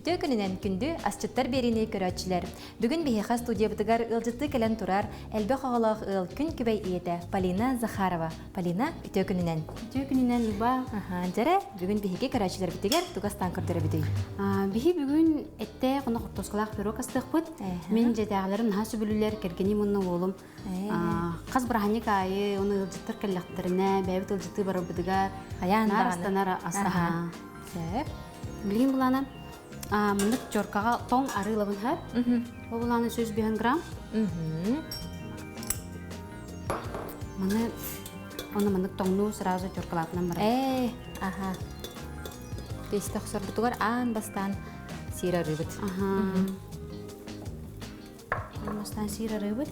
Үтүө күнүнэн күндү асчыттар биэриини көрөөччүлэр. Бүгүн биһиэхэ студиябытыгар ыалдьыттыы кэлэн турар элбэх оҕолоох ыал күн күбэй ийэтэ Полина Захарова. Полина, үтүө күнүнэн. Үтүө күнүнэн Люба. Дьэрэ, бүгүн биһиги көрөөччүлэрбитигэр тугу астаан көрдөрөбүтүй? Биһи бүгүн эттээх уонна хортуоскалаах пирог астыахпыт. Мин дьиэтээҕилэрим наһаа сөбүлүүлэр, кэргэним уонна уолум. Хас бырааһынньык аайы уонна ыалдьыттар кэллэхтэринэ, бэйэбит ыалдьыттыы барарбытыгар Хайаан наар даҕаны. астанар астаһа. Сөп. Билигин булаана мындык чоркаҕа тоҥ арыылабын хар. Ол булаана 105 грамм. Маны оны мындык тоҥнуу сразу чоркалаатынан барар. Ээ, аха. Тесте охсорбутугар аан бастаан сиир арыыбыт. Аха. Аан бастаан сиир арыыбыт.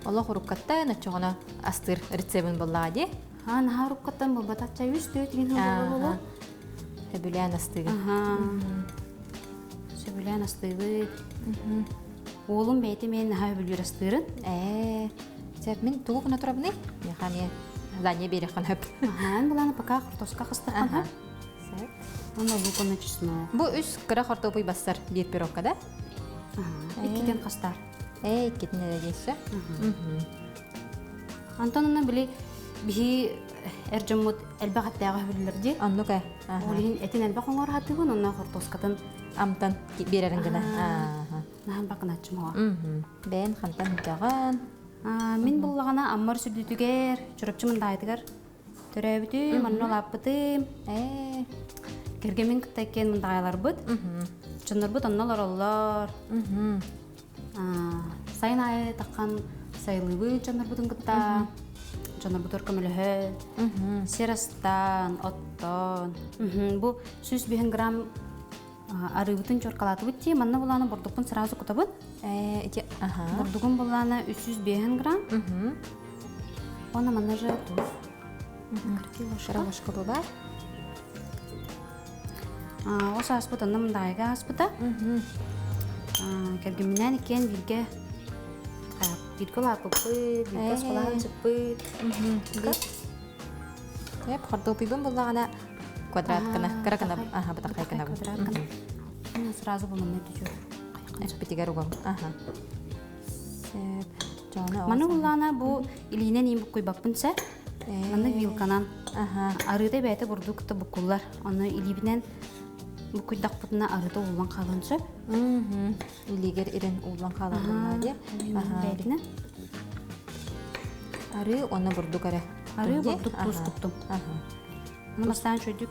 Олох уруккаттан оччоҕуна астыыр рецебин буллаҕа дии. Аа, наһаа уруккаттан буолбатах чай үс түөрт гин буолуо. Сөбүлээн астыыгын. Сөбүлээн астыыбыт. Уолум бэйэтэ миэн наһаа сөбүлүүр астыырын. Ээ, сөп мин тугу гына турабыный? Миэхэ эмиэ задание биэриэххин сөп. Аһаан булааны пока хортоска хастаххын Аха. Сөп. Уонна лук уонна чеснок. Бу үс кыра хортуопуй бассар биир пирогка да? Аха. Иккитин хастар. Ээ, иккитин эрэ диэссе. Антон онно били биһи эр дьоммут элбэх эттээҕи өһүллэр дии. Оннук ээ. Ол иһин этин элбэх оҥор хатыыбын, онно хортуоскатын амтан биэрэрин гына. Наһан бакыначчым оҕо. Бэйэн хантан ыдьаҕан? Мин буллаҕына Аммар сүрдүтүгэр, Чурапчы Мындаайытыгар төрөөбүтүм, онно улааппытым. Ээ. Кэргэммин кытта иккиэн мындаайаларбыт. Дьоннорбут онно олороллор. Сайын аайы таххан сайылыыбыт дьоннорбутун кытта дьоннорбутугар көмөлөһө сир астаан, оттоон. Бу 105 грамм арыыбытын чоркалаатыбыт дии. Манна булаана бурдукпун сразу кутабын. Ити аха. Бурдугум булаана 305 грамм. Оны манна же туз. Кыра ложка баар. Ос ааспыт онно мындаайга ааспыта. Кэргэмминээн иккиэн бииргэ бииргэ улааппыппыт, бииргэ оскуолаҕа сыппыт. Эп хортуопуйбун буллаҕына квадрат гына, кыра гына, аха, бытахай гына. Квадрат гына. Сразу бу манна түчү. Эппитигэр угам. Аха. Маны буллаана бу илиинэн иин буккуйбаппын сэ. Манна вилканан. Арыыта бэйэтэ бурдук кытта буккуллар. Ону илиибинэн буккуйдахпытына арыыта ууллан хаалан сөп. Илиигэр ирэн ууллан хаалан дии. Бэйэтинэн. Арыы уонна бурдук эрэ. Арыы бурдук туус куттум. Аны бастаан чөйдүк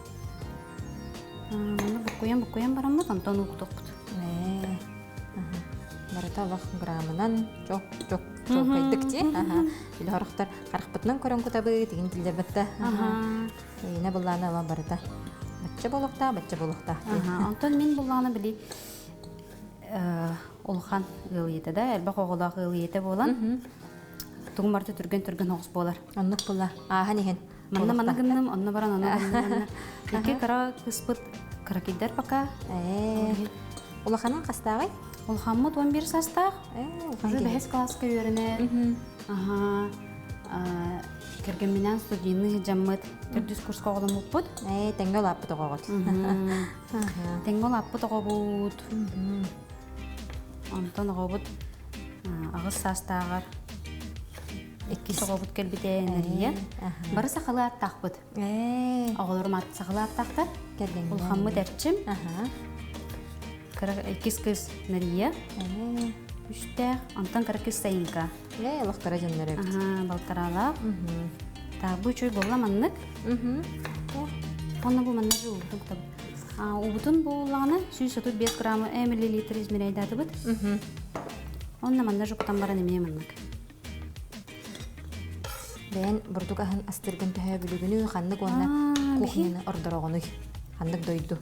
манна буккуйан буккуйан бараммыт, онтон уу кутуохпут. Барыта олох грамынан чок чок чуолкайдык дии. Или хорохтор харахпытынан көрөн кутабыт, тигин тиллэрбэтте. Ийне буллаана ылан барыта. Бачча буолуохтаах, бачча буолуохтаах. Онтон мин буллаана били улахан ыал ийэтэ да, элбэх оҕолоох ыал ийэтэ буолан, тугум барыта түргэн-түргэн оҕус буолар. Оннук була. Ааһан иһин. Манна манна гынным, онно баран ону гынным. Икки кыра кыспыт кыракыйдар пока. Ээ. Улаханын хастааҕый? Улахаммыт 11 састаах. Ээ, улахан Уже киһи. бэһис кылааска үөрэнэр. Аха. Кэргэмминээн студийный дьаммыт төрдүс курска оҕоломмуппут. Ээ, тэҥҥэ улааппыт оҕоҕут. Тэҥҥэ улааппыт оҕобут. Онтон оҕобут аҕыс саастааҕар иккис оҕобут кэлбитэ Нария. Бары сахалыы ааттаахпыт. Оҕолорум аат сахалыы ааттаахтар. Улахаммыт Эрчим. Кыра иккис кыыс Нария. Үстээх. Онтон кыра кыыс Сайынка. Ээ, олохторо дьоннор эбит. Балтараалаах. Так, бу үчүгэй буолла маннык. Онно бу манна уубутун кутабыт. Уубутун буоллаҕына 135 граммы миллилитр измеряйдаатыбыт. Онно манна жуктан баран эмиэ маннык. Бэйэн бурдук аһын астыргын төһө бүлүгүнүй, ханнык уонна кухняны ордороҕунуй? Ханнык дойду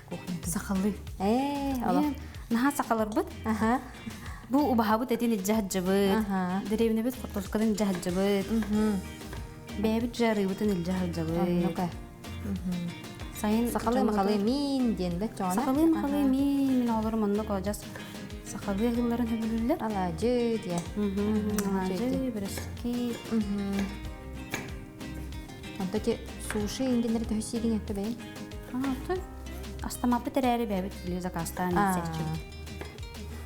кухнятын? Сахалыы. Ээ, олох. Наһаа сахаларбыт. Аха. Бу убаһабыт этин илдьэ сылдьыбыт. Аха. Дэриэбинэбит хортуоскатын илдьэ сылдьыбыт. Бэйэбит жарыыбытын илдьэ сылдьабыт. Оннука. Сайын Сахалыы махалыы миин диэн да чоҕона. Сахалыы махалыы миин мин оҕолорум оннук одьас сахалыы аһыылларын сөбүлүүллэр. Алаадьы диэ. Алаадьы, бэрэски. Онто ти суши ингеннери төһө сиигин этте бэйэн? Аты. Астамаппыт эрээри бэйэбит били заказтаан илсэччибит.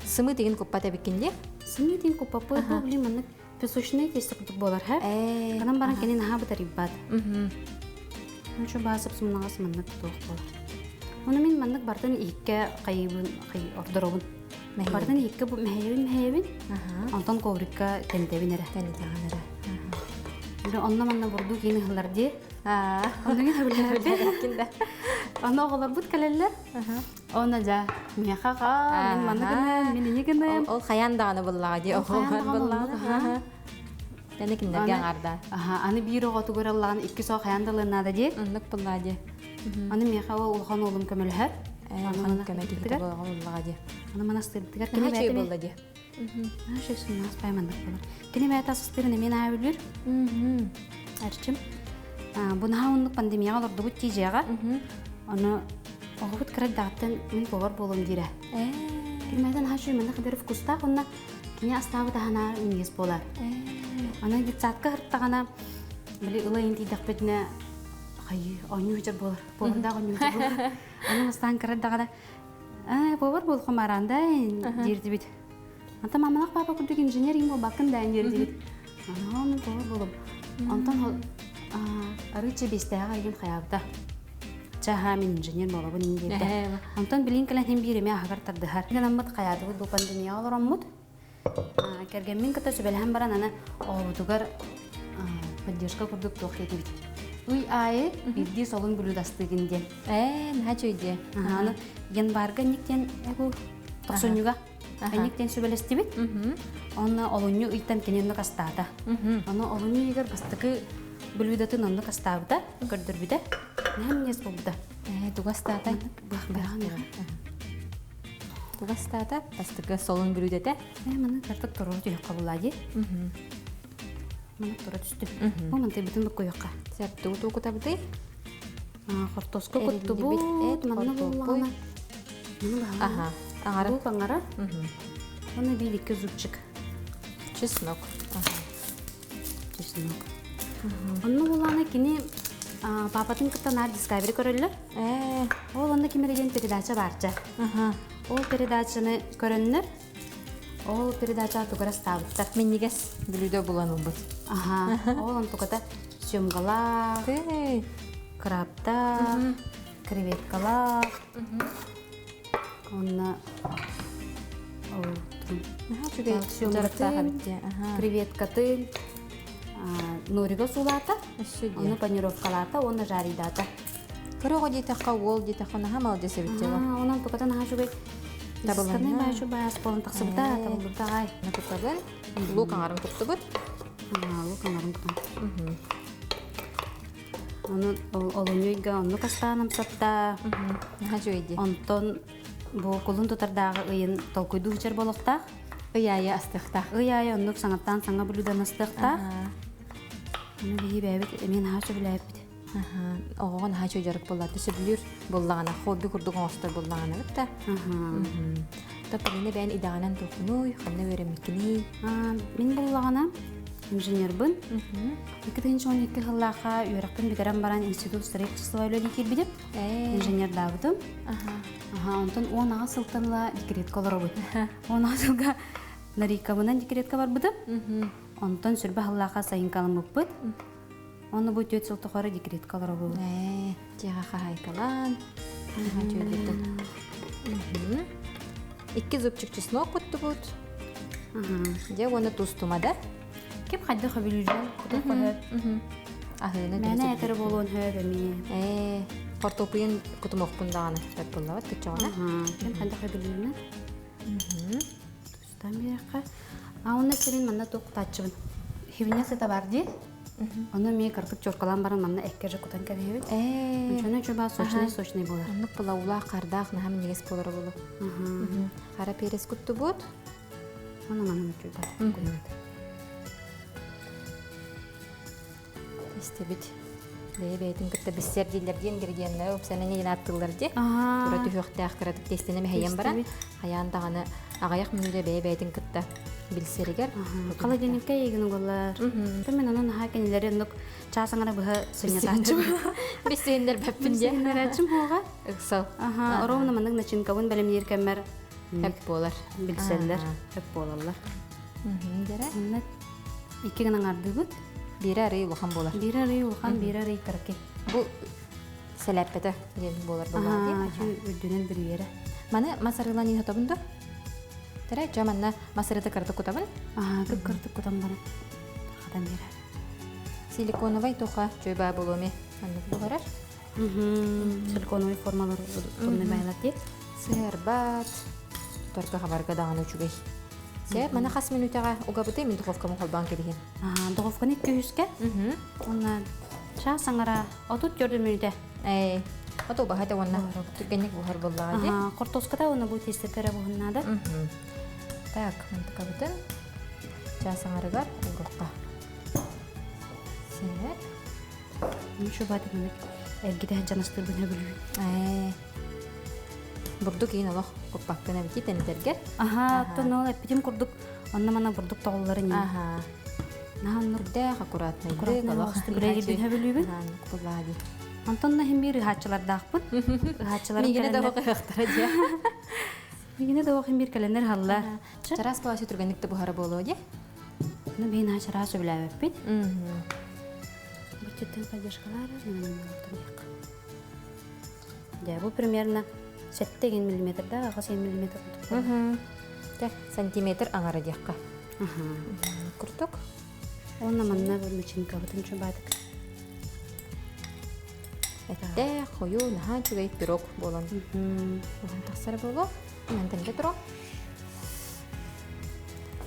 Сымыыт игин куппат эбиккин дии? Сымыыт игин куппаппыт, бу били маннык песочный тесто курдук буолар һэ. Канан баран кини наһаа бытарыйбат. Ончу баасып сымнаҕас маннык туох буолар. Ону мин маннык бартын иһиккэ хайыыбын ордоробун. Бартын иһиккэ бу мэһэйэбин мэһэйэбин. Онтон коврикка тэнтэбин эрэ. Тэнтэҕин эрэ. Били онно манна бурдук иин ыһыллар дии. Онно сөбүлээбэппин да. Онно оҕолорбут кэлэллэр. Онно дьа миэхэ хаа, мин манны гыныам, мин ини гыныам. Ол хайаан даҕаны буллаҕа дии, оҕолор буллаҕына. Тэни кинилэргэ аҥаарда. Аха, аны биир оҕотугар ыллаҕын икки соо хайаан да ылыан наада дии. Оннук буллаҕа дии. Аны миэхэ ол улахан уолум көмөлөһөр. Улахан көмө киһитэ буллаҕа дии. Аны манастыырбытыгар кини бэйэтэ булла дии. Наша сунаас пайманнык болар. Кини бэйэтэ асыстыырын эмиэ наһаа үлүр. Эрчим. Бу наһаа оннук пандемияҕа олордубут дии дьиэҕэ. Ону оҕобут кыра даҕаттан мин повар буолуом диирэ. Кини бэйэтэ наһаа үчүгэй манна хадары вкустаах уонна кини астаабыт аһанаа минньигэс буолар. Аны детсадка сырыттаҕына били ыла тиийдэхпитинэ хайыы оонньуу сылдьар буолар. Повардаах оонньуу сылдьар буолар. Аны бастаан кыра даҕана Ээ, повар буолхум араанда диирдибит. Антон мамалах папа курдук инженер им буолбаккын да диирдибит. Аны мен повар болом. Онтон арыыча биэстээҕи айгын хайаабыта. Чаха мин инженер буолабын диэбитэ. Онтон билин кэлэн хин биир эмэ аһыгар тардыһар. Гынаммыт хайаатыбыт бу пандемияҕа олороммут. Кэргэммин кытта сүбэлэһэн баран аны оҕобутугар поддержка курдук туох диэтибит. Ый аайы биирдии солун блюдастыгын диэн. Ээ, наһаа үчүгэй дии. Аны январга инниктен бу тохсунньуга инниктен сүбэлэстибит. Онно олунньу ыйтан кини оннук астаата. Ону олунньу ыйыгар бастакы блюдатын оннук астаабыта, көрдөрбүтэ. Наһаа минньигэс буолбута. Ээ, тугу астаата? Тугастаата, бастакы солун бүлүүдэтэ. Ээ, маны тартык туруору түһүөххэ буллаа дии. Маны тура түстүм. Бу мантайбытын буккуйуохха. Сөп, тугу тугу кутабытый? Хортуоска куттубут, манна буллаҕына. Маны баһаҕа. Аха, аҥара. Лук аҥара. Уонна биир икки зубчик. Чеснок. Чеснок. Онно буллаҕына кини папатын кытта наар Discovery көрөллөр. Ээ. Ол онно ким эрэ диэн передача баарча. Ол передачаны көрөннөр, ол передачаҕа тугу эрэ астаабыттар. Минньигэс бүлүүдэ булан ылбыт. Аха. Ол онтуката семгалаах, крабтаах, креветкалаах. Онно үчүгэй креветкатын норига суулаата, ону панировкалаата уонна жаридаата. Кыра оҕо диэтэххэ, уол диэтэххэ наһаа маладьыас эбит дьыала. Онон туката наһаа үчүгэй. Табылынна. Баайчу баас буолан тахсыбыта, табыллыбыта аҕай. Куттабын. Лук аҥарын куттубут. Лук аҥарын кутан. Ону олунньуйга оннук астаан амсатта. Наһаа үчүгэй дии. Онтон бу кулун тутардааҕы ыйын толкуйдуу сылдьар буолуохтаах. Ый аайы астыахтаах. Ый аайы оннук саҥаттан саҥа блюданы астыахтаах. Ону биһи бэйэбит эмиэ наһаа сөбүлээбиппит. Оҕоҕо наһаа үчүгэй дьарык буоллаата сөбүлүүр буоллаҕына, хобби курдук оҥостор буоллаҕына да. Топпалина бэйэн идэҕинэн туоххунуй, ханна үөрэммиккиний? Мин буллаҕына инженербын. 2012 сыллаахха үөрэхпин бүтэрэн баран институт строительства үлэлии киирбитим. Инженердаабытым. Онтон 18 сылтан ыла декретка олоробут. 18 сылга Нарикабынан декретка барбытым. Онтон сүрбэ сыллаахха сайынкаламмыппыт. Оны бу түөрт сыл тухары декретка олоробут. Ээ, дьиэҕэ хаһаайкалаан. Икки зубчик чеснок куттубут. Дьэ уонна туустума да. Ким хайдах өбүлүүрүн кутуохха сөп. Аһыыны Мээнэ этэр буолуон сөп эмиэ. Ээ, хортуоппуйун кутумуохпун даҕаны сөп буоллабат кыччаҕына. Ким хайдах өбүлүүрүнэн. Тустан биэрэххэ. А онно сирин манна туох кутааччыбын. Хивня сыта бар дии. Ону эмиэ кырдык чуоркалаан баран манна эккэ же кутан кэбиһэбит. Ээ. Ончону чуба сочный сочный буолар. Оннук пылаулаах, хардаах наһаа минньигэс буолара буолуо. Хара перец куттубут. Ону манна чуба куйабыт. Истэбит. Бэйэ-бэйэтин кытта биссэр дииллэр диэн ингредиеннэри опсанан иин ааттыыллар дии. Тура түһүөхтээх кыратык тиэстэнэ мэһэйэн баран Истэбит. Хайаан даҕаны аҕыйах мүнүүтэ бэйэ-бэйэтин кытта билсэригэр. Холодильникка эйигин угаллар. Мен онон наһаа кинилэри оннук чаас аҥара быһа сынньатааччым. Билсиһиннэрбэппин диэ. Билсиһиннэрээччим хуоҕа. Ыксал. Аха, ровно маннык начинкабын бэлэмниир кэммэр Хөп буолар. Билсэллэр, хөп буолаллар. Дэрэ. Манна икки гынан аҥардыыбыт. Биирэ арый улахан буолар. Биирэ арый улахан, биирэ арый кыракый. Бу сэлээппэтэ диэн буолар буоллаҕа дии. Үрдүнэн бүрүйэрэ. Маны мас арыылан иһотобун дуо? Тэрэ, дьэ манна мас арыыта кыратык кутабын. Аа, кып-кыратык кутан баран хатан биэрэр. Силиконовай туха чуйбаа буолуоми маннык буһарар. Силиконовай формалар тунны байлар дии. Сыһыарбат, тутарга хабарга даҕаны үчүгэй. Сэ, маны хас мүнүүтэҕэ угабыты мин духовкамы холбоон кэбиһин. Духовканы 200-кэ. Уонна чаас аҥара 34 мүнүүтэ. Ээ, ото убаһа уонна түргэнник буһар буоллаҕа дии. Хортуоската уонна бу тиэстэтэ буһуннаада. Так, мантыкабытын чаас аҥарыгар уурукка. Сиэп. Ничего баатык эргитэ дьанастырбын хөбүлүүн. Ээ. Бурдук иин олох куппаккын эбити тэнитэргэр. Аха, оттон ол эппитим курдук онно мана бурдук тоҕулларын иин. Аха. Наһаа Үрдээх аккуратнайдык олох. Үлэлиирбин хөбүлүүбүн. Купулаа дии. Онтон да иһин биир ыһааччылардаахпын. Ыһааччыларым Миигинэ да ыһыахтара дии. Миигинэ да иһин биир кэлэннэр ыһаллар. Чараас буолааччы түргэнник да буһара буолуо дии. Ну, биһин наһаа чараас сөбүлээбэппит. Быччыттан поддержкалар Дьэ, бу примерно 7 миллиметрда, 8 миллиметр курдук. Дьэ, сантиметр аҥара диэххэ. Курдук. Уонна манна бу начинкабытын чубаатык. Эттээх, хойуу, наһаа үчүгэй пирог буолан уһун тахсар буолуо. Мантан туро.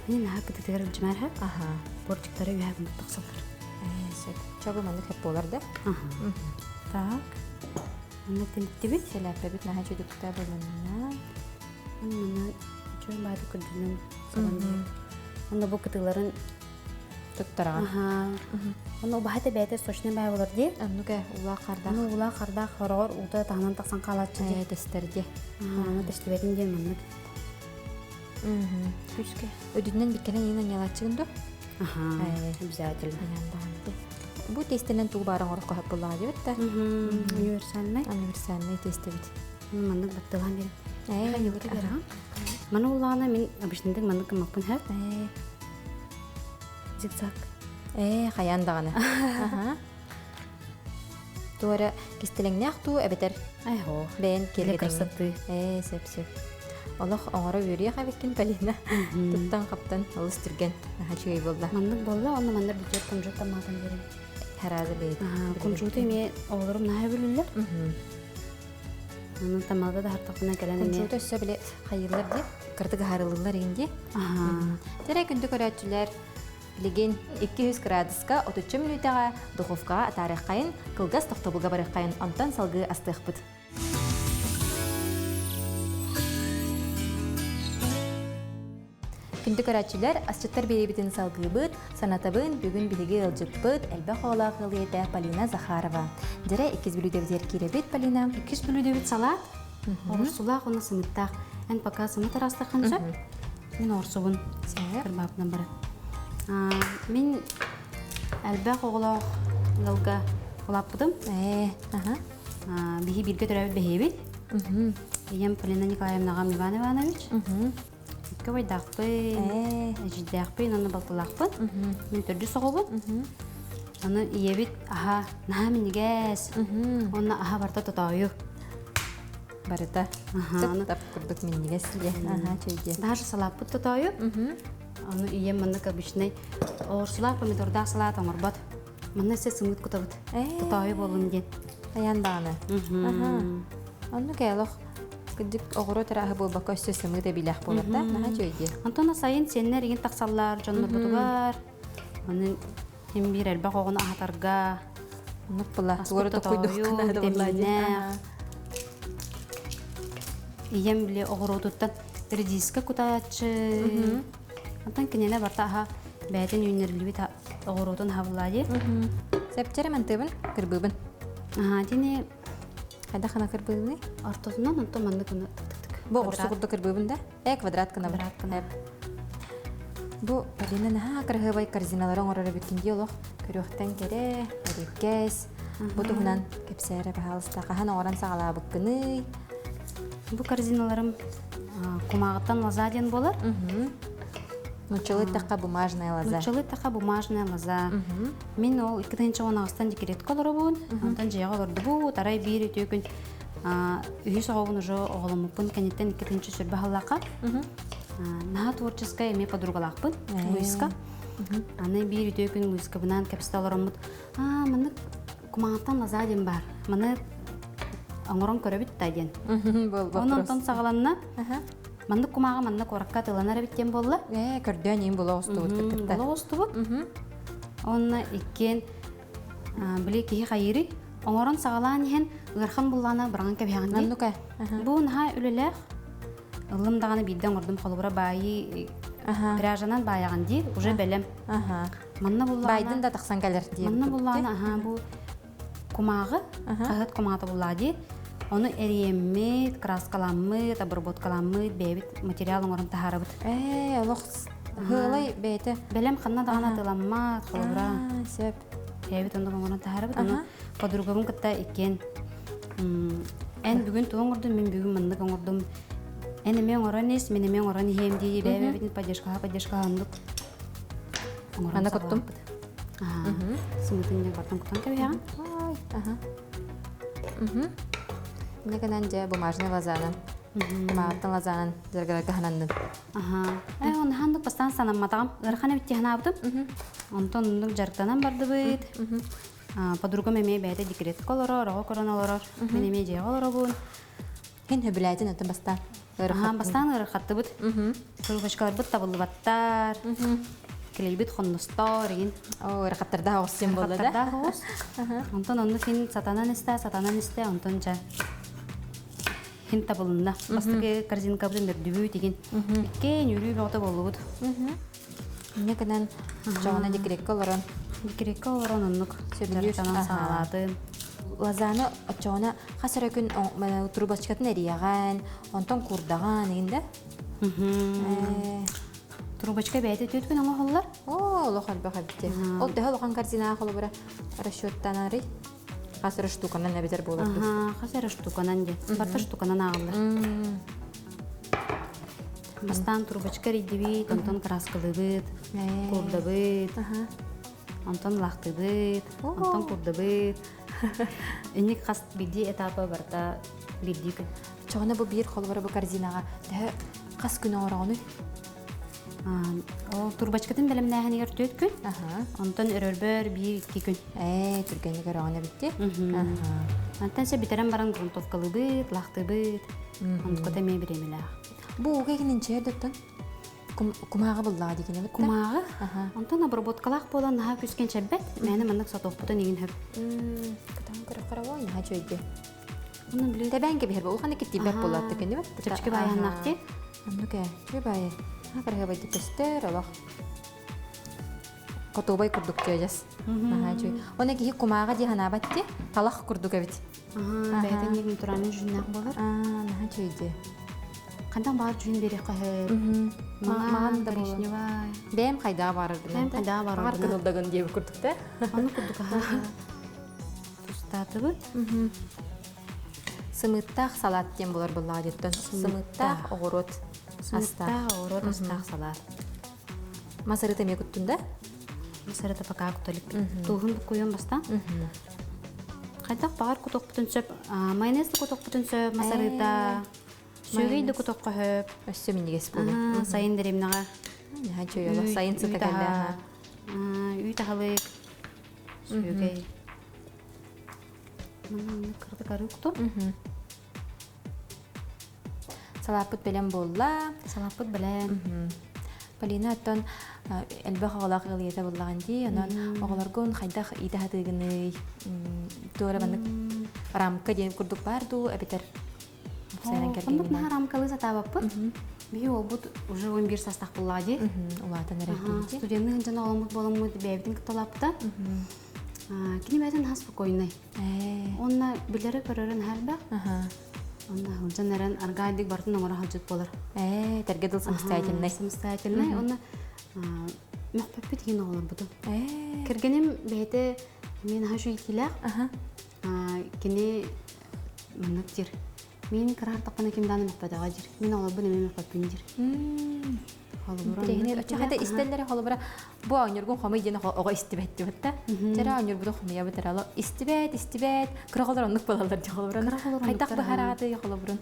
Мин наһаа кытытыгар илдьимээр ха. Аха. Бортиктары үһэ гыннык тахсаллар. Ээ, сөп. Чогу маннык хөп буолар да? Аха. Так. Манна тилиттибит. Сэлээппэбит наһаа үчүгэй буоланна. Манна үчүгэй баады күрдүнэн сабан Онно бу кытыыларын туттараҕын. Аха. Онно убаһа бэйэтэ сочный баа болар дии. Оннук ээ, улаах хардаах. Ону улаах хардаах хороҕор уута таһынан тахсан хаалааччы дии. Ээ, тэстэр дии. Аны тэстибэтин диэн маннык. Күскэ. Өдүнэн биккэнэн иин анньалааччыгын дуо? Аха, обязательно. Бу тестэнэн тугу баара оҥорох хоһоп буллаҕа диэбит да. Универсальный. Универсальный тестэбит. Маннык баттылаан берем. Ээ, Маны улаана мин обычныйдык маннык гыммаппын һэ. Ээ. Зигзаг. Ээ, хайаан даҕаны. Аха. Туора кистэлэҥнээх туу эбэтэр Айхоо. бэйэн Или киэргэтэҥҥин. красоты. Ээ, сөп-сөп. Олох оҥоро үөрүйэх эбиккин, Полина. Туттан-хаптан олус түргэн. Наһаа үчүгэй буолла. Маннык буолла, онно манна бюджет кунжут тамаатан берем. Харааза бэйэтэ. Кунжуту эмиэ оҕолорум наһаа бүлүллэр. Онон тамалда да хартахпына кэлэн эмиэ. Кунжуту өссө били хайыыллар дии, кырдык аһарылыллар иин дии. Тэрэ күндү көрөөччүлэр, билигин 200 кыраадыска 30 мүнүүтэҕэ духовкаҕа атаарыаххайын, кылгас тохтобулга барыаххайын, онтон салгыы астыахпыт. Күндү көрөөччүлэр, асчыттар биэриибитин салгыыбыт, санатабын, бүгүн биһиги ыалдьыппыт, элбэх оҕолоох ыал ийэтэ Полина Захарова. Дьэрэ иккис бүлүүдэбитигэр киирэбит, Полина. Иккис бүлүүдэбит салаат. Оҕурсулаах уонна сымыттаах. Эн пока сымыт араастаххын сөп. Мин оҕурсубун кырбаапынан баран. Мин элбэх оҕолоох ыалга улааппытым. Ээ, аха. Биһи бииргэ төрөөбүт бэһиэбит. Ийэм Полина Николаевна аҕам Иван Иванович. Икки убайдаахпын, эдьиийдээхпин, уонна балтылаахпын. Мин төрдүс оҕобун. Аны ийэбит аһа наһаа минньигэс. Уонна аһа барыта тотоойу. Барыта тып-тап курдук минньигэс дьэ. Аха, чэйдиэ. Даже салааппыт тотоойу. Аны ийэм маннык обычный оҕурсулаах помидордаах салаат оҥорбот. Манна өссө сымыыт кутабыт. Тотоойу буоллун диэн. Айан даҕаны. Оннук ээ олох кырдьык оҕуруот арааһа буолбакка өссө сымыыт эбиилээх буолар да наһаа үчүгэй дии. Онтон сайын сиэннэр игин тахсаллар дьоннорбутугар. Аны ким биир элбэх оҕону аһатарга. Оннук була. Тугу токуйдук наада буолла дии. Ийэм били оҕуруотуттан редиска кутааччы. Онтон кинилэр барта аһа бэйэтин үүннэриллибит оҕуруотун аһабыллаа дии. Сэпчэрэ мантыыбын, кырбыыбын. Аһаа, дини Хайдах хана кырбыыбыный? Ортотунан онтон маннык гына тык-тык. Бу оҕурсу курдук кырбыыбын да? Э, квадрат гынабын. Квадрат гына. Бу Полина наһаа кыраһыабай корзиналары оҥорор эбиккин дии олох. Көрүөхтэн кэрэ, эриэккэс. Бу туһунан кэпсээрэ, пожалуйста. Хаһан оҥорон саҕалаабыккыный? Бу корзиналарым кумааҕыттан лоза диэн буолар. Нуччалыы эттэххэ бумажная лоза. Нуччалыы эттэххэ бумажная лоза. Мин ол 2018 декретка олоробун. Онтон дьиэҕэ олордубут. Арай биир үтүө күн үһүс оҕобун уже оҕоломмуппун кэнниттэн 2 сүрбэ халлаахха. Наһаа творческая эмиэ подругалаахпын, Луиска. Аны биир үтүө күн Луискабынаан кэпсэтэ олороммут, аа, маннык кумааҕыттан лоза диэн баар. Маны оҥорон көрөбүт да диэн. Онон онтон саҕаланна. Маннык кумааҕы манна куоракка атыыланар эбит диэн буолла. Ээ, көрдөөн иин була оҕустубут кытта. Була оҕустубут. Онно иккиэн били киһи хайыырый? Оҥорон саҕалаан иһэн ыархан буллаана быраҕан кэбиһэҕин дии. Оннук ээ. Бу наһаа үлэлээх. Ыллым даҕаны биирдэ оҥордум холобура баайыы пряжанан баайаҕын дии, уже бэлэм. Манна буллаана Байдын да тахсан кэлэр дии. Манна буллаана аха бу кумааҕы, хаһыат кумаата буллаа дии. Ону эриэммит, краскаламмыт, обработкаламмыт, бэйэбит материал оҥорон таһаарабыт. Ээ, олох һыалай бэйэтэ. Бэлэм ханна даҕаны атыламмат, холобура. Сөп. Бэйэбит оннук оҥорон таһаарабыт. Ону подругабын кытта иккиэн эн бүгүн тугу оҥордум, мин бүгүн маннык оҥордум. Эн эмиэ оҥорон ис, мин эмиэ оҥорон иһиэм дии, бэйэ-бэйэбитин поддержкаҕа поддержкаҕа оннук оҥорон Аны куттум. Сымытын дьэ бартан кутан кэбиһэҕин. Инньэ гынан дьэ бумажный лозанан, кумааҕыттан лозанан дьарыгырарга сананнын. Аха. Э, онно бастаан санамматаҕым. Ыарахан эбит дии санаабытым. Онтон оннук дьарыктанан бардыбыт. Подругам эмиэ бэйэтэ декретка олорор, оҕо көрөн олорор. Мин эмиэ дьиэҕэ олоробун. Һин хөбүлээтин атын бастаан. Аха, бастаан ыарахаттыбыт. Трубочкаларбыт табыллыбаттар. Клейбит хонностор игин. Оо, ыарахаттардаах оҕус син буолла да? Ыарахаттардаах оҕус. Онтон онну син сатанан истэ, сатанан истэ, онтон дьэ хин табылынна. Бастакы корзинкабытын бөрдүбүт игин. Иккиэн үөрүү бөҕөтө буоллубут. Инньэ гынан дьоҕуна декреккэ олорон. Декреккэ олорон оннук Сөбүлүүр. дьарыктанан саҕалаатым. Лозаны оччоҕуна хас эрэ күн трубочкатын эрийэҕин, онтон куурдаҕын игин да? Трубочка бэйэтэ түөрт күн оҥоһуллар. Оо, олох элбэх эбит. Ол төһө улахан корзинаҕа холобура расчеттанарый? Хас эрэ штуканан эбитэр буолар дуу? Хас эрэ штуканан диэн. Барыта штуканан ааҕыллар. Бастаан трубочка эрийдибит, онтон краскалыыбыт, куурдабыт, онтон лаахтыыбыт, онтон куурдабыт. Инник хас биирдии этапа барыта биирдии күн. Чоҕуна бу биир холобура бу корзинаҕа төһө хас күн оҥороҕунуй? Ол турбочкатын бэлэмнээһинигэр түөрт күн, онтон өрөрбөр биир-икки күн. Ээ, түргэнник өрөҕүнэ битти. Онтон сэ бүтэрэн баран грунтовкалыыбыт, лаахтыыбыт. Онтуката эмиэ бириэмэлээх. Бу ууга игининчэ дөттөн кумааҕы буллаҕа дигин эбит Кумааҕы. Онтон обработкалаах буолан наһаа күскэн чэббэт. Мээнэ маннык сотуохпутун игин хөп. Кытаан көрө-көрө наһаа үчүгэйди. Онон биле Тэбээн кэбиһэр улахан киттибэт буолаатты кэннибэт. Чэпчэки баайаннаахти. Оннук ээ. Үчүгэй баайы. Наһаа кыраһыабайдык көстөр олох. Хотуобай курдук дьиэдьэс. Наһаа үчүгэй. Оны киһи кумааҕы дии санаабат ти. Талах курдук эбит. Бэйэтэ ник натуральный дьүһүннээх буолар. Наһаа үчүгэй дии. Хантан баар дьүһүн биэриэххэ сөп. Маҕан да коричневай. Бэйэм хайдаа баарарбын. Бэйэм хайдаа баарарбын. Кынылдагын диэбит курдук да. Ону курдук аха. Тустаатыбыт. Сымыыттаах салат диэн булар буоллаҕа диэттэн. Сымыыттаах оҕуруот астаах. Сымыыттаах оҕуруот астаах салат. Мас арыыта эмиэ куттун да? Мас арыыта пока куталик. Тууһун буккуйуон бастаан. Хайдах баҕар кутуохпутун сөп. Майонез да кутуохпутун сөп, мас арыыта. Сүөгэй да кутуохха сөп. Өссө минньигэс буолуо. Сайын дэриэбинэҕэ. Наһаа үчүгэй олох сайын сыта кэллэ. Үүт аһылык. Сүөгэй. Манна кырдык арыы кутум. Салааппыт бэлэм буолла. Салааппыт бэлэм. Полина оттон элбэх оҕолоох ыал ийэтэ буоллаҕын дии. Онон оҕолоргун хайдах иитэ сатыыгыный? Туора маннык рамка диэн курдук баар дуу эбэтэр Оннук наһаа рамкалыы сатаабаппыт. Биһи уолбут уже 11 састаах буллаҕа дии. Улаатан эрэр киһи. Студенныы сылдьан оҕоломмут буоламмыт бэйэбитин кытта улааппыта. Кини бэйэтин наһаа спокойный. Уонна билэрэ көрөрө наһаа элбэх. Онно сылдьан эрэн аргаайдык бартын оҥоро сылдьыт буолар. Ээ, тэргэ дыл самостоятельнай. Самостоятельнай. Онно мөхпөппүт иһин оҕолорбутун. Ээ. Кэргэним бэйэтэ мин аһа үчүгэй Кини маннык диир. Мин кыраартахпына ким даҕаны мөхпөтөҕө диир. Мин оҕолорбун эмиэ мөхпөппүн диир. Интэриэһинэй. Оччо хата истэллэрэ холобура бу оонньуургун хомуй диэн оҕо истибэт диэбит да. Чэрэ оонньуурбутун хомуйабыт эрэ истибэт, истибэт. Кыра оҕолор оннук буолаллар дии холобурун. Хайдах быһараҕатый холобурун?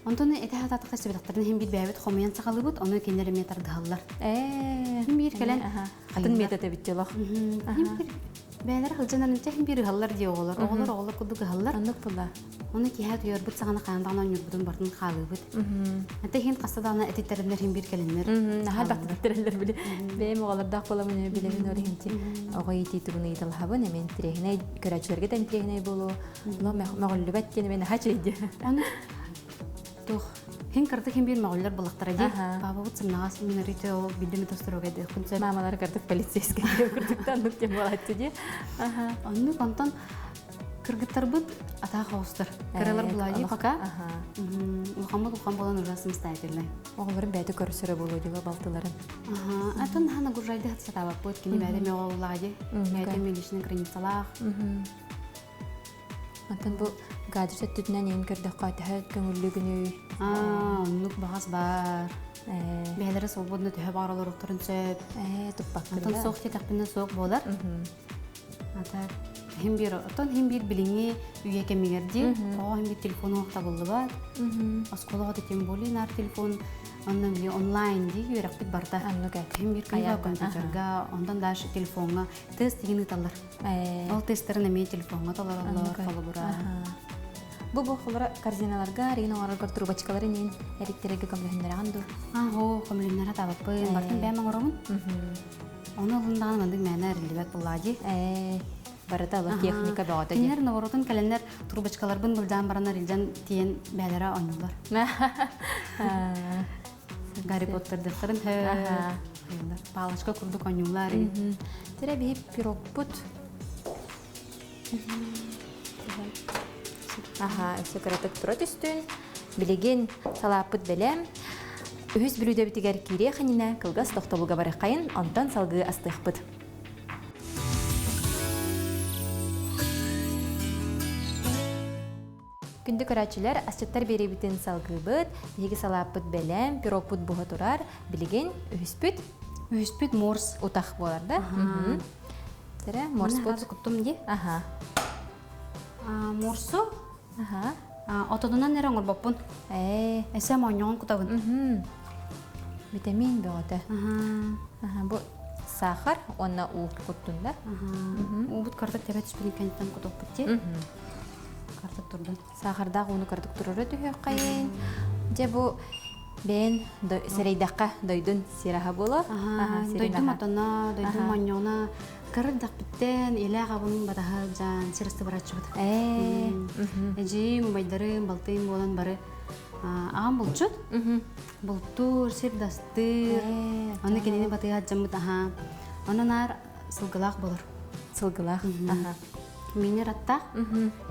Онтон этэ хатаатахха истибэтэхтэрин иһин биир бэйэбит хомуйан саҕалыыбыт, ону кинилэр эмиэ тардыһаллар. Ээ. Иһин биир кэлэн атын метод эбит дьолох. Иһин биир Бэйэлэрэ сылдьан эрэнчэ иһин биир ыһаллар дии оҕолор. Оҕолор оҕолор курдук ыһаллар. Оннук була. Ону киэһэ утуйарбыт саҕана хаан даҕаны оонньуурбутун барытын хаалыыбыт. Ата иһин хаста даҕаны этиттэриннэр иһин биир кэлиннэр. Наһаа элбэх били. Бэйэм оҕолордоох буоламын билэбин ол иһин оҕо иитии тугун ыйыталаһабын эмиэ интириэһинэй көрөөччүлэргэ да интириэһинэй буолуо. Мөҕүллүбэт диэн эмиэ наһаа үчүгэй дии. Аны туох Хин кырдык хин биир мөҕүллэр буллахтара дии. Папабыт сымнаҕас мин өрүтэ ол билдим тосторога диэхпин сөп. Мамалар кырдык полицейскай курдуктан оннук диэн буолааччы дии. Оннук онтон кыргыттарбыт атаах оҕустар. Кыралар булаайы пока. Улахаммыт улахан буолан уже самостоятельный. Оҕолорун бэйэтэ көрсөрө буолуо дьыла балтыларын. Атын хана гуржайды сатаабаппыт кини бэйэтэ мөҕө дии. Бэйэтэ личный границалаах. Онтон бу гаджет өттүтүнэн иһин көрдөххө төһө көҥүллүгүнүй? Аа, оннук баҕас баар. Бэйэлэрэ свободно төһө баар олоруохтарын сөп. Ээ, туппаккын Онтон суох диэтэхпинэ суох буолар. Ата хим биир оттон хим биир билиҥҥи үйэ кэмигэр дии оҕо хим биир телефон оһох табыллыбат. Оскуолаҕа да тем более наар телефон онно били онлайн дии үөрэхпит барда. Оннук ээ. Хим биир күнүгэр компьютерга, онтон даже телефоҥҥа тест деген ыыталлар. Ол тестерин эмиэ телефоҥҥа толороллор, холобура. Бу бу холобура корзиналарга рин оҥороргор трубочкалары иин эриктерерге көмөлөһүннэрэҕин дуу? Аа, көмөлөһүннэрэ табаппын. Бартын бэйэм оҥоробун. Ону ылындаҕына маннык мээнэ эриллибэт буоллаа дии. Ээ, барыта олох техника бөҕөтө дии. Кинилэр наоборотун кэлэннэр трубочкаларбын былдьаан бараннар илдьэн тиийэн бэйэлэрэ оонньууллар. Гарри Поттердыхтарын палочка курдук оонньууллар. Тирэ биһи пирогпут. Аха, өссө кыратык тура түстүн. Билигин салааппыт бэлэм. Үһүс бүлүүдэбитигэр киириэх иннинэ кылгас тохтобулга барыаххайын, онтон салгыы астыахпыт. Күндү көрөөччүлэр, асчыттар биэриибитин салгыыбыт. Биһиги салааппыт бэлэм, пирогпут буһа турар. Билигин үһүспүт. Үһүспүт морс. Утах буолар да? Тере, морспут. Куттум ди. Аха. Морсу Аха. отонунан эрэ оҥорбоппун. Ээ. Эсэ моонньоҕун кутабын. Витамин бөҕөтө. Аха, бу сахар уонна уу куттун да? Уубут кырдык тэбэ түспүтүн кэнниттэн кутуохпут дии. Картык турдун. Саахардаах ууну кырдык турара түһүөххэйин. Дьэ бу бэйэн сэрэйдэххэ дойдун сираһа буолар. Дойдум отоно, дойдум монньоҕуна кырыр дахпиттэн илээх абын батаһа дьаан сир астыбараччыбыт. Эдьиим, убайдарым, балтыым буолан бары аҕам булчут. Бултуур, сир дастыыр. Аны кинини батыһа дьаммыт аһаа. Онон аар сылгылаах болор. Сылгылаах. Минер аттаах.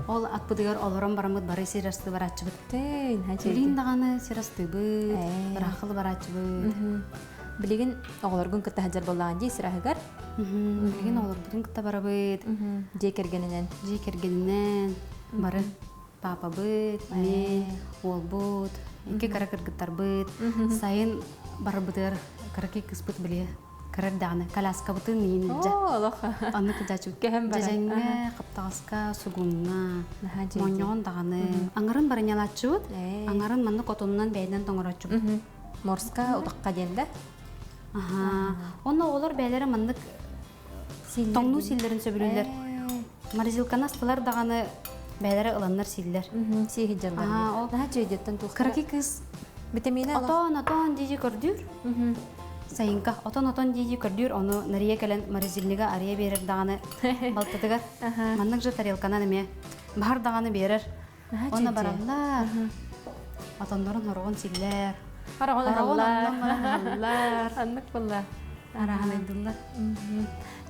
Ол атпытыгар олорон бараммыт бары сир асты барааччыбыт. Тыын, Билигин даҕаны сир астыыбыт, ырааххылы барааччыбыт. Билигин оҕолоргун кытта сылдьар буоллаҕын дии сир аһыгар. Билигин оҕолорбутун кытта барабыт. Дьиэ кэргэнинэн. Дьиэ кэргэнинэн бары папабыт, мин, уолбут, икки кыра кыргыттарбыт. Сайын барбытыгар кыракый кыспыт били кыра эрдэҕинэ коляскабытын иин илдьэ. Олох. Онно кыдьааччыбыт. Көһөн баран. Дьэдьэҥҥэ, хаптаҕаска, сугуҥҥа, моонньоҕон даҕаны. Аҥарын баранньалааччыбыт, аҥарын маннык отонунан бэйэнэн тоҥорооччубут. Морска утахха диэн да? Аха. Онно оҕолор бэйэлэрэ маннык тоҥнуу сииллэрин сөбүлүүллэр. Морозилканы астылар даҕаны бэйэлэрэ ыланнар сииллэр. Сии сылдьаллар. Наһаа чэйдиттэн туох. Кыракый кыыс Витамина отон отон дии көрдүүр. Сайынка отон отон дии көрдүүр ону Нария кэлэн морозильнига арыйа биэрэр даҕаны балтытыгар маннык же тарелканан эмиэ баһар даҕаны биэрэр. Онно бараллар. Отоннорун хороҕун силлэр. Хороҕун аһаллар. Аннык булла. Араһанайдыллар.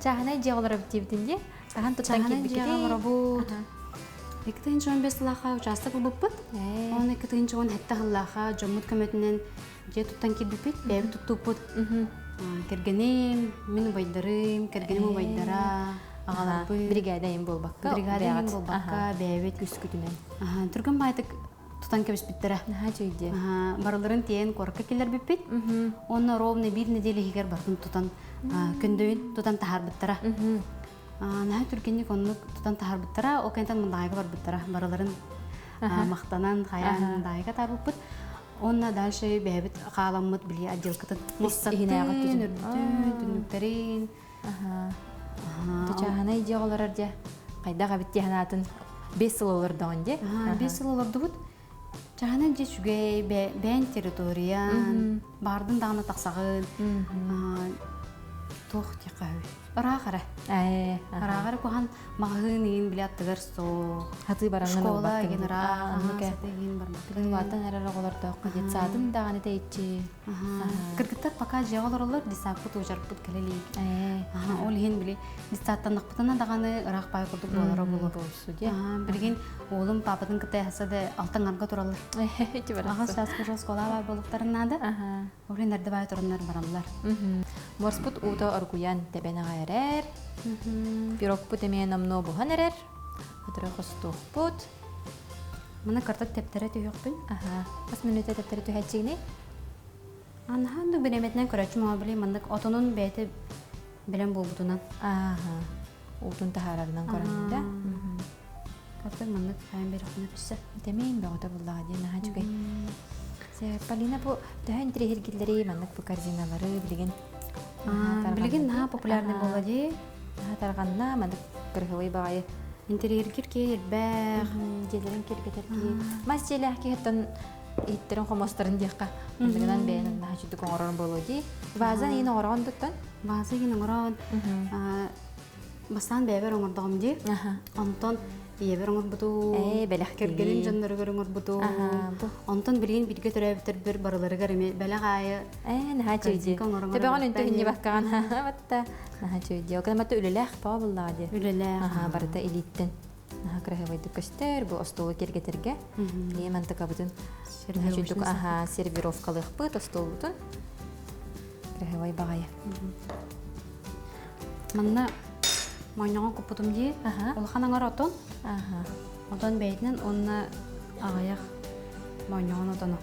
Чааһынай дьиэ олоробут диэбитин дии. Хаһан туттан киирбиккитий? Чааһынай дьиэҕэ олоробут. 2015 сыллаахха учаастак ылбыппыт. Оны 2017 сыллаахха дьоммут көмөтүнэн дьиэ туттан киирбиппит, бэйэбит туттууппут. Кэргэним, мин убайдарым, кэргэним убайдара, аҕаларбыт. Бригада им буолбакка, бригада им буолбакка, бэйэбит күскүтүнэн. Түргэн баайтык тутан кэбиспиттэрэ. Наһаа үчүгэй. Барыларын тиэйэн куоракка киллэрбиппит. Онно ровно биир нэдиэлэ иһигэр барытын тутан көндөйүн тутан таһаарбыттара. Наһаа түргэнник оннук тутан таһаарбыттара. Ол кэнниттэн Мындаайга барбыттара. Барыларын махтанан, хайаан Мындаайга таһаарбыппыт. Уонна дальше бэйэбит хааламмыт били отделкатын иһинээҕи өрбүтүн, түннүктэрин. Чааһынай дьиэ олорор дьэ хайдах эбит дии санаатын 5 сыл олордоҕун дии. 5 сыл олордубут. Чааһынай дьиэ үчүгэй, бэйэн территориян, баардын даҕаны тахсаҕын. Туох диэххэ Ыраах эрэ. Ыраах эрэ куһан маҕаһыын иин били аттыгар суох. Хатыы бараҥҥын Школа игин ыраах, саты игин барбаккын. Улаатан эрэр оҕолордооххо детсадын даҕаны тэйиччи. Кыргыттар пока дьиэҕэ олороллор, детсадпыт уучарпыт кэлэ илик. Ол иһин били детсадтаннахпытына даҕаны ыраах баай курдук буолара буолуо. Билигин уолум папатын кытта хаса да алтан тураллар. Аҕыс сааска уже оскуола баар буолуохтарын наада. Ол иһин эрдэ баай тураннар бараллар. Морспут уута оргуйан тэбэн аҕай эрэр. Пирогпут эмиэ номнуо буһан эрэр. Өтөрө хостуохпут. Маны картак тэптэрэ түһүөхпүн. Аха. Хас мүнүүтэ тэптэрэ түһээччигиний? Анаһаан да бириэмэтинэн көрөөччү мама били маннык отонун бэйэтэ бэлэм буолбутунан. Ааха. Уутун таһаарарынан көрөн да. Картак маннык хайан берехпүнэ түссе. Тэмээн бөҕөтө буллаҕа диэн наһаа үчүгэй. Полина бу төһө интириэһиргиллэрий маннык бу корзиналары билигин Билигин наһаа популярный буолла дии. Наһаа тарҕанна маннык кырыһылый баҕайы. Интерьергир киһи элбэх. Дьиэлэрин киэргэтэр киһи. Мас дьиэлээх киһиттэн иһиттэрин хомостарын диэххэ. Манныгынан бэйэнэн наһаа үчүгдүк оҥорорун буолуо дии. Ваза иин оҥороҕун туттан? Ваза иин оҥороон. Бастаан бэйэбэр оҥордоҕум дии. Онтон ийэбэр оҥорбутум. Ээ, бэлэх Кэргэним дьонноругар оҥорбутум. Онтон билигин бииргэ төрөөбүттэрбэр барыларыгар эмиэ бэлэх аайы Ээ, наһаа үчүгэй. Төбөҕүн үнтү иннибаккаҕын батта. Наһаа үчүгэй. Ол гынан үлэлээх баа буллаҕа дии. Үлэлээх. Аха, барыта илииттэн. Наһаа кыраһыабайдык көстөр бу остуолу киэргэтэргэ. Ийэм мантыкабытын наһаа үчүгдүк аха сервировкалыахпыт остуолбутун. Кыраһыабай баҕайы. Манна моонньоҕон куппутум дии. Улахан аҥар отон. Отон бэйэтинэн уонна аҕыйах моонньоҕон отоно.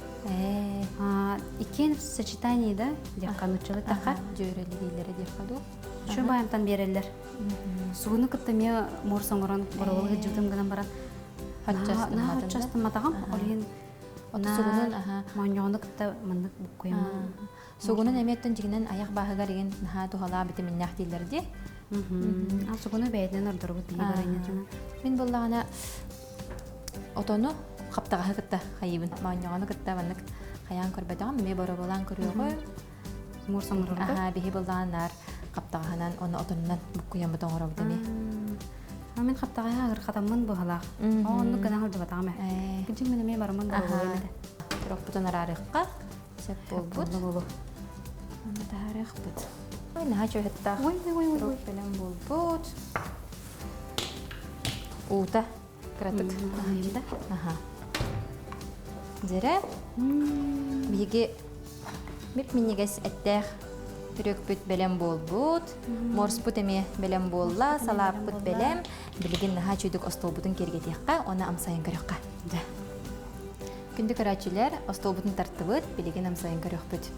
Иккиэн в сочетании да диэххэ нуччалыы таха. Дьүөрэлиилэрэ диэххэ дуу. Үчүгэй баайымтан биэрэллэр. Сугуну кытта эмиэ муорс оҥорон боруобалыы сылдьыбытым гынан баран наһаа хаччастымматаҕым. Ол иһин Сугунун аха моонньоҕону кытта маннык буккуйаммын Сугунун эмиэттэн дьигинэн айах бааһыгар игин наһаа туһалаах битэминнээх дииллэр дии. Ал сугуну бэйэтинэн ордорбут бии баранньатына. Мин буллаҕына отону хаптаҕаһы кытта хайыыбын. Моонньоҕону кытта маннык хайаан көрбөтөҕүм, эмиэ боробулаан көрүөҕүм. Мур соҥорорго. Аха, биһи буллаҕына наар хаптаҕаһынан, оны отонунан буккуйаммыт оҥоробут эмиэ. Мин хаптаҕаһы ыһырхатаммын быһалаах. Оннук гына сылдьыбатаҕым ээ. Кырдьык мин эмиэ бараммын боробулуом этэ. Пирогпутун араарыахха. Сөп буолбут. Онно таһаарыахпыт. Ой, наһаа чөһөттаах. Ой, ой, ой, ой. Бэлэм буолбут. Уута кыратык. Да? Аха. Дьэрэ. Биһиги мип-минньигэс эттээх түрөкпүт бэлэм буолбут. Морспут эмиэ бэлэм буолла, салааппыт бэлэм. Билигин наһаа үчүгдүк остуолбутун киэргэтиэххэ, уонна амсайан көрүөххэ. Да. Күндү көрөөччүлэр, остуолбутун тартыбыт, билигин амсайан көрүөхпүт.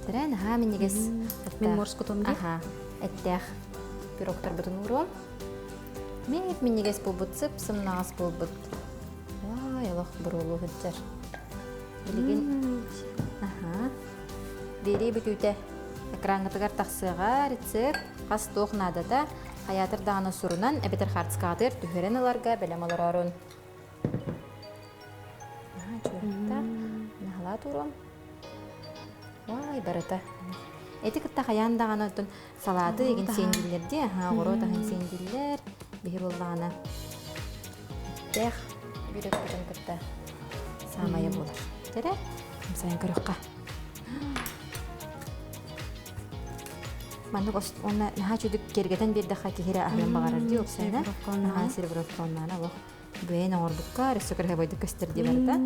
Тэрэ, наһаа минньигэс. Мин морскутум дии. Аха, эттээх пирогтарбытын ууруом. Мип минньигэс буолбут, сып-сымнаҕас буолбут. Ой, олох буруолуу сылдьар. Билигин аха. Биэрии бүтүүтэ экраҥҥытыгар тахсыаҕа рецепт, хас туох наадата, хайаатар даҕаны сурунан эбэтэр хаартыскаҕытыгар түһэрэн ыларга бэлэм олороорун. Наһаа үчүгэйдик. Наһалаа туруом. Ой, барыта. Эти кытта хайаан даҕаны оттон салааты игин сиэн дии. Аһаа, оҕуруот аһын сиэн дииллэр. Биһи буоллаҕына эттээх бүрөкпүтүн кытта саамайа буолар. Тэрэ, сайын көрөххө. Маннык уонна наһаа үчүгдүк киэргэтэн биэрдэххэ киһи эрэ аһыан баҕарар дии уопсайынан. Наһаа серебровконнаана олох. Бэйэн оҥорбукка өссө кыраһыбайдык көстөр дии барыта.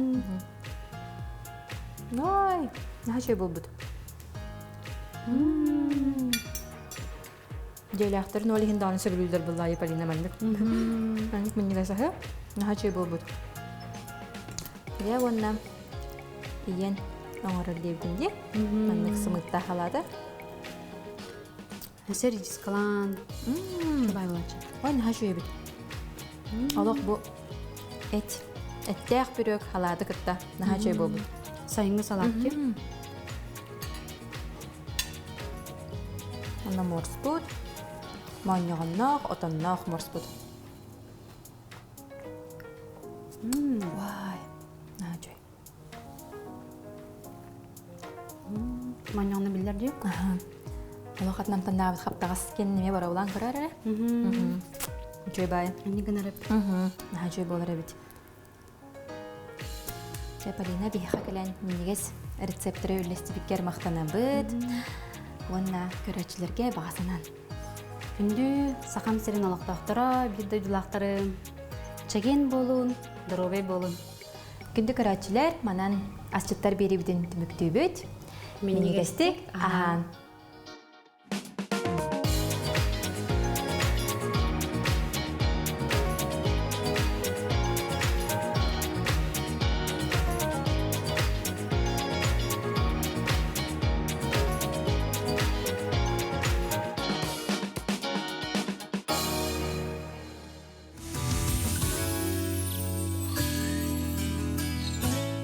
Ой, наһаа үчүгэй буолбут. Дьиэлээхтэрин ол иһин даҕаны сөбүлүүллэр буоллаайы Полина маннык. Маннык минньигэс аһы. Наһаа үчүгэй буолбут. Дьэ уонна ийэн оҥорор диэбитин дии. Маннык сымыыттаах халааты. Өссө редискалаан. Бай булаччы. Ой, наһаа үчүгэй эбит. Олох бу эт эттээх пүрүөк халааты кытта наһаа үчүгэй буолбут. Сайыҥҥы салаат дии. Онно морспут, моонньоҕонноох, отонноох морспут. Вай, наһаа үчүгэй. Моонньоҕону биллэр дии. Олох атынан таннаабыт хаптаҕас киэн эмиэ боробулаан көрөр эрэ. Үчүгэй баай. Инни гынар эбит. Наһаа үчүгэй буолар эбит. Чэ, Полина биһиэхэ кэлэн минньигэс рецептэри үллэстибиккэр махтанабыт. Уонна көрөөччүлэргэ баҕа санаан. Күндү Сахам сирин олохтоохторо, биир дойдулаахтарым, чэгиэн буолун, доруобай буолун. Күндү көрөөччүлэр, манан асчыттар биэриибитин түмүктүүбүт. Минньигэстик аһаан.